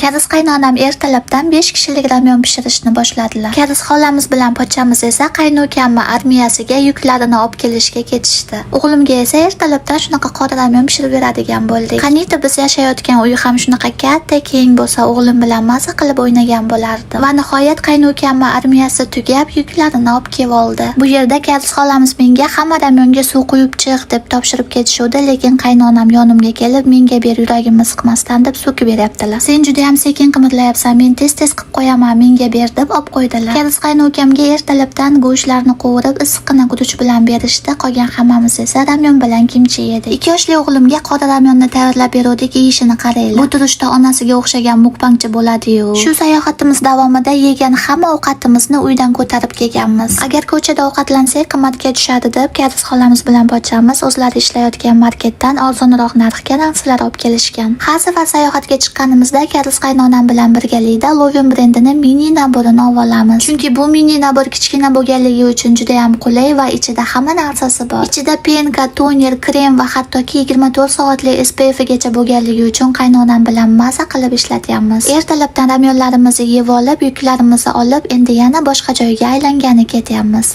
Karis qaynonam ertalabdan 5 kishilik ramyon pishirishni boshladilar. Karis xolamiz bilan pochchamiz esa qaynukamni armiyasiga yuklarini olib kelishga ketishdi. O'g'limga esa ertalabdan shunaqa qora ramyon pishirib beradigan bo'ldik. Qaniydi biz yashayotgan uy ham shunaqa katta, keng bo'lsa, o'g'lim bilan maza qilib o'ynagan bo'lardim. Va nihoyat qaynukamni armiyasi tugab, yuklarini olib kelib oldi. Bu yerda Karis xolamiz menga hamma ramyonga suv quyib chiq deb topshirib ketishuvdi, lekin qaynonam yonimga kelib, menga ber, yuragimni siqmasdan deb so'kib beryaptilar. Sen juda ham sekin qimirlayapsan, men tez-tez qilib qo'yaman, menga ber deb olib qo'ydilar. Karis qaynukamga ertalabdan go'shtlarni qovurib, issiqqina guruch bilan berishdi. Qolgan hammamiz esa ramyon bilan kimchi yedik. 2 yoshli o'g'limga qora ramyonni tayyorlab beruvdik, yeyishini qaranglar. Bu turishda onasiga o'xshagan mukbangchi bo'ladi-yu. Shu sayohatimiz davomida yegan hamma ovqatimizni uydan ko'tarib kelganmiz. Agar ko'chada ovqatlansak, qimmatga tushadi deb Karis xolamiz bilan pochchamiz o'zlari ishlayotgan marketdan arzonroq narxga narsalar olib kelishgan. Har safar sayohatga chiqqanimizda Karis qaynonam bilan birgalikda Lovin brendini mini набор ini olib olamiz. Chunki bu mini набор kichkina bo'lganligi uchun juda ham qulay va ichida hamma narsasi bor. Ichida пенка, toner, krem va hattoki 24 soatli SPF gacha bo'lganligi uchun qaynonam bilan maza qilib ishlatyapmiz. Ertalabdan ramyonlarimizni yeb olib, yuklarimizni olib, endi yana boshqa joyga aylangani ketyapmiz.